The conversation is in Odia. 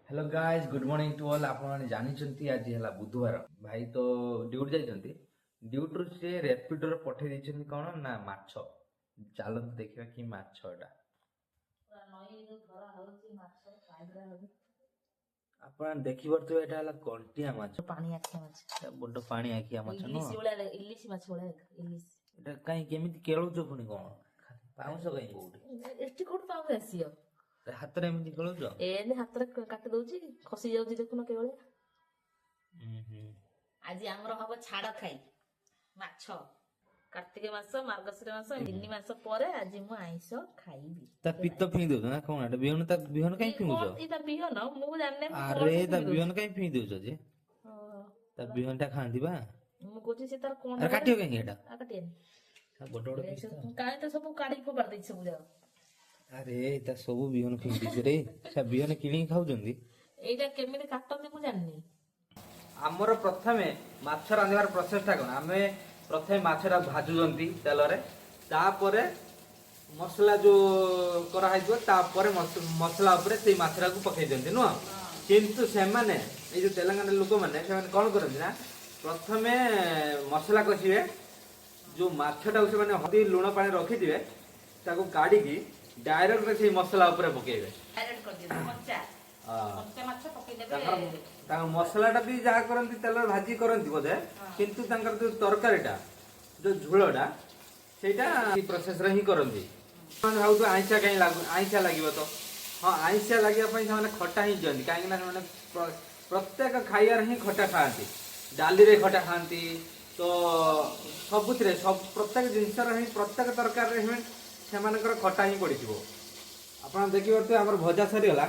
Hello guys, good morning to all. ଆପଣମାନେ ଜାଣିଛନ୍ତି, ଆଜି ହେଲା ବୁଧବାର। ଭାଇ ତ ଡ୍ୟୁଟି ଯାଇଛନ୍ତି। ଡ୍ୟୁଟିରୁ ସେ ର୍ୟାପିଡୋରେ ପଠେଇ ଦେଇଛନ୍ତି କ'ଣ ନା ମାଛ। ଚାଲନ୍ତୁ ଦେଖିବା କି ମାଛ ଏଟା। ନଈରୁ ଧରା ହଉଛି ମାଛ କାଇଦା ହଉଛି। ଆପଣ ଦେଖିପାରୁଥିବେ, ଏଟା ହେଲା କଣ୍ଟିଆ ମାଛ। ପାଣି ଆଖିଆ ମାଛ। ଏଟା ବଡ ପାଣି ଆଖିଆ ମାଛ ନୁହଁ? ଇଲିଶି ଭଳିଆ, ଇଲିଶି ମାଛ ଭଳିଆ ଦେଖ, ଇଲିଶି। ଏଟା କାଇଁ କେମିତି କେଳୁଛ ପୁଣି? କ'ଣ ପାଉଁଶ କାଇଁ କୋଉଠି? ଏଠି କୋଉଠୁ ପାଉଁଶ ଆସିବ? ହାତରେ ଏମିତି କେଳୁଛ? ଏମିତି ହାତରେ କାଟି ଦଉଛି, ଖସି ଯାଉଛି, ଦେଖୁନ କେଭଳିଆ। ହୁଁ ହୁଁ ଆଜି ଆମର ହବ ଛାଡ ଖାଇ ମାଛ। କାର୍ତ୍ତିକ ମାସ, ମାର୍ଗଶିର ମାସ, 3 ମାସ ପରେ ଆଜି ମୁଁ ଆଇଁଷ ଖାଇବି। ତା ପିତ ଫିଙ୍ଗି ଦଉଛ ନା କଣ? ଏଟା ବିହନ, ତା ବିହନ କାଇଁ ଫିଙ୍ଗୁଛ? କଣ ଏଇଟା ବିହନ? ମୁଁ ଜାଣିନି ମୁଁ କଣ ଆରେ, ସେ ତା ଫିଙ୍ଗି ବିହନ କାଇଁ ଫିଙ୍ଗି ଦଉଛ ଯେ? ଦଉଛି। ତା ବିହନ ଟା ଖାଆନ୍ତି ବା। ମୁଁ କହୁଛି ସେ ତାର କଣ। ଆରେ, କାଟିବ କାହିଁକି ଏଟା? ଆଉ କାଟିବେନି? ବଡ ବଡ ପିସ୍ ତ। କାହିଁ ତ ସବୁ କାଢିକି ଫୋପାଡ଼ି ଦେଇଛି ସବୁ ଯାକ। ଆରେ, ତା ସବୁ ବିହନ ଫିଙ୍ଗି ଦେଇଛି ରେ। ତା ବିହନ କିଣିକି ଖାଉଛନ୍ତି। ଏଇଟା କେମିତି କାଟନ୍ତି ମୁଁ ଜାଣିନି। ଆମର ପ୍ରଥମେ ମାଛ ରାନ୍ଧିବାର ପ୍ରୋସେସଟା କ'ଣ? ଆମେ ପ୍ରଥମେ ମାଛଟା ଭାଜୁଛନ୍ତି ତେଲରେ, ତାପରେ ମସଲା ଯୋଉ କରାହେଇଥିବ, ତାପରେ ମସଲା ଉପରେ ସେଇ ମାଛଟାକୁ ପକେଇ ଦିଅନ୍ତି, ନୁହଁ? କିନ୍ତୁ ସେମାନେ, ଏଇ ଯୋଉ ତେଲେଙ୍ଗାନା ଲୋକମାନେ, ସେମାନେ କ'ଣ କରନ୍ତି ନା, ପ୍ରଥମେ ମସଲା କଷିବେ, ଯୋଉ ମାଛଟାକୁ ସେମାନେ ହଳଦୀ ଲୁଣ ପାଣି ରଖିଥିବେ, ତାକୁ କାଢିକି ଡାଇରେକ୍ଟ ସେଇ ମସଲା ଉପରେ ପକେଇବେ। ଡାଇରେକ୍ଟ କରିଦିଅନ୍ତି କଞ୍ଚା। ହଁ। କଞ୍ଚା ମାଛ ପକେଇଦେବେ। ତାଙ୍କର ମସଲାଟା ବି ଯାହା କରନ୍ତି, ତେଲରେ ଭାଜି କରନ୍ତି ବୋଧେ, କିନ୍ତୁ ତାଙ୍କର ଯୋଉ ତରକାରୀଟା, ଯୋଉ ଝୋଳଟା, ସେଇଟା ପ୍ରୋସେସରେ ହିଁ କରନ୍ତି। ସେମାନେ ଭାବୁଥିବେ ଆଇଁଷା କାହିଁ ଲାଗୁ, ଆଇଁଷା ଲାଗିବ ତ। ହଁ, ଆଇଁଷା ଲାଗିବା ପାଇଁ ସେମାନେ ଖଟା ହିଁ ଦିଅନ୍ତି, କାହିଁକି ନା ସେମାନେ ପ୍ରତ୍ୟେକ ଖାଇବାରେ ହିଁ ଖଟା ଖାଆନ୍ତି। ଡାଲିରେ ଖଟା ଖାଆନ୍ତି, ତ ସବୁଥିରେ, ସବୁ ପ୍ରତ୍ୟେକ ଜିନିଷରେ ହିଁ, ପ୍ରତ୍ୟେକ ତରକାରୀରେ ହିଁ ସେମାନଙ୍କର ଖଟା ହିଁ ପଡ଼ିଥିବ। ଆପଣ ଦେଖିପାରୁଥିବେ, ଆମର ଭଜା ସରିଗଲା।